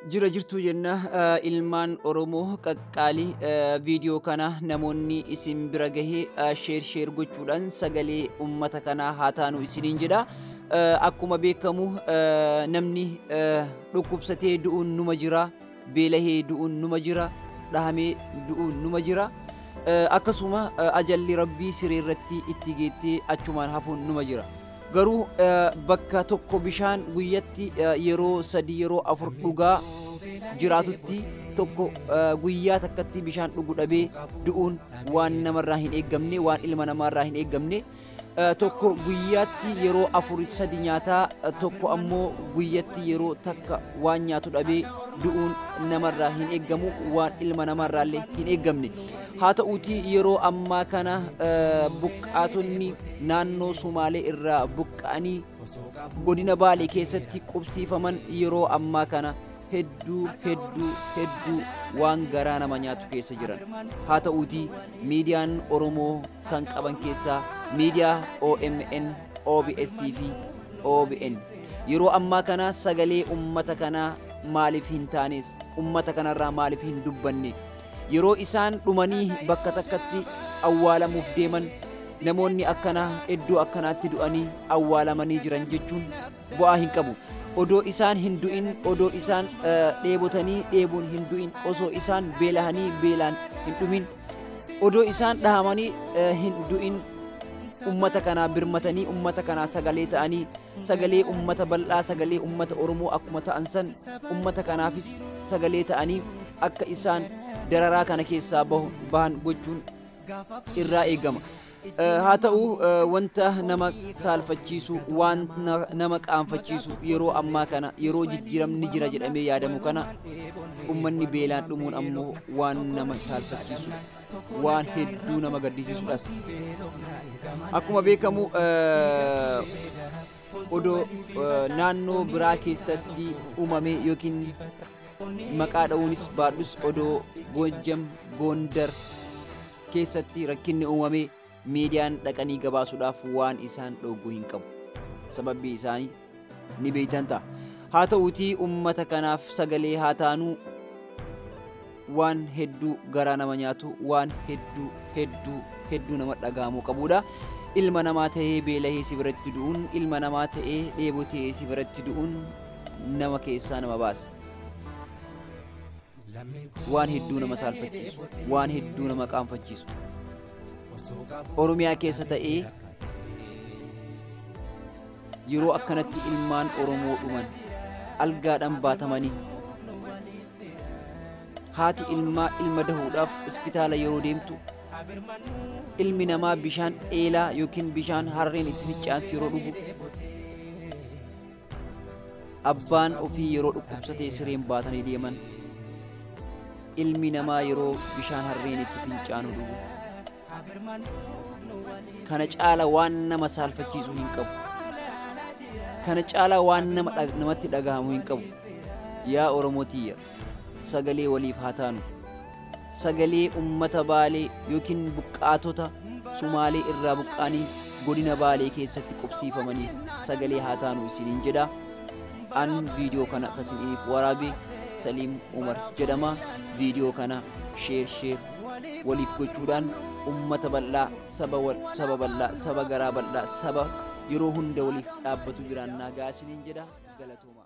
Jira jirtuu jenna ilmaan Oromoo qaqqaalii, viidiyoo kana namoonni isin bira gahee sheer sheer gochuudhaan sagalee ummata kanaa haa taanu isiniin jedha. Akkuma beekamu namni dhukkubsatee du'uun numa jira, beelahee du'uun numa jira, dhahamee du'uun numa jira. Akkasuma ajalli rabbii siree irratti itti geettee achumaan hafuun numa jira. Garuu bakka tokko bishaan guyyatti yeroo 3 yeroo 4 dhugaa jiraatutti tokko guyyaa takkatti bishaan dhugu dhabee du'uun waan namarraa hin eeggamne, waan ilma namaarraa hin eeggamne. Tokko guyyaatti yeroo 4 3 nyaataa, tokko ammoo guyyatti yeroo takka waan nyaatu dhabee du'uun namarraa hin eeggamu, waan ilma namaarraallee hin eeggamne. Haa ta'uutii yeroo ammaa kana buqqaatonni naannoo Sumaalee irraa buqqa'anii godina Baalee keessatti qubsiifaman yeroo ammaa kana hedduu hedduu hedduu waan garaa nama nyaatu keessa jiran. Haa ta'uutii miidiyaan Oromoo kan qaban keessaa miidiyaa OMN, OBS fi OBN. Yeroo ammaa kana sagalee ummata kanaa maaliif hin taanes, ummata kanarraa maaliif hin dubbanne? Yeroo isaan dhumanii bakka takkatti awwaalamuuf deeman namoonni akkanaa iddoo akkanaatti du'anii awwaalamanii jiran jechuun bu'aa hin qabu. Odoo isaan hin du'in, odoo isaan dheebotanii dheebuun hin du'in, osoo isaan beelahanii beelaan hin dhumin, odoo isaan dhahamanii hin du'in ummata kanaa birmatanii ummata kanaa sagalee ta'anii sagalee ummata bal'aa, sagalee ummata Oromoo akkuma ta'an san ummata kanaafis sagalee ta'anii akka isaan dararaa kana keessaa bahan gochuun irraa eegama. Haa ta'u wanta nama saalfachiisu, waan nama qaanfachiisu yeroo ammaa kana yeroo jijjiiramni jira jedhamee yaadamu kana ummanni beelaan dhumuun ammoo waan nama saalfachiisu, waan hedduu nama gaddisiisudhas. Akkuma beekamu odoo naannoo biraa keessatti uumame yookiin maqaa dha'uunis baadhus odoo Goojjam Goondar keessatti rakkinni uumame miidiyaan dhaqanii gabaasuudhaaf waan isaan dhowwu hin qabu. Sababbii isaanii ni beektan ta'a. Haa ta'uutii ummata kanaaf sagalee haa taanuu, waan hedduu garaa nama nyaatu, waan hedduu hedduu hedduu nama dhaga'amuu qabudha. Ilma namaa ta'ee beelahee si biratti du'uun, ilma namaa ta'ee dheebotee si biratti du'uun nama keessaa nama baasa. Waan hedduu nama saalfachiisu, waan hedduu nama qaanfachiisu. Oromiyaa keessa ta'ee yeroo akkanatti ilmaan Oromoo dhuman algaadhaan baatamanii haati ilmaa ilma dahuudhaaf ispitaala yeroo deemtu ilmi namaa bishaan eelaa yookiin bishaan harreen itti fincaantu yeroo dhugu, abbaan ofii yeroo dhukkubsatee sireen baatanii deeman, ilmi namaa yeroo bishaan harreen itti fincaanu dhugu. Kana caala waan nama saalfachiisu hin qabu. Kana caala waan namatti dhagahamu hin qabu. Yaa Oromoo tiyya, sagalee waliif haa taanu. Sagalee ummata Baalee yookiin buqqaatota Sumaalee irraa buqqaanii godina Baalee keessatti qubsiifamaniif sagalee haa taanu isiniin jedha. An viidiyoo kana akkasiniif waraabe Saliim Umar jedhama. Viidiyoo kana sheer sheer waliif gochuudhaan ummata bal'aa, saba bal'aa, saba garaa bal'aa, saba yeroo hunda waliif dhaabbatu biraan naa ga'a isiniin jedha. Galatooma.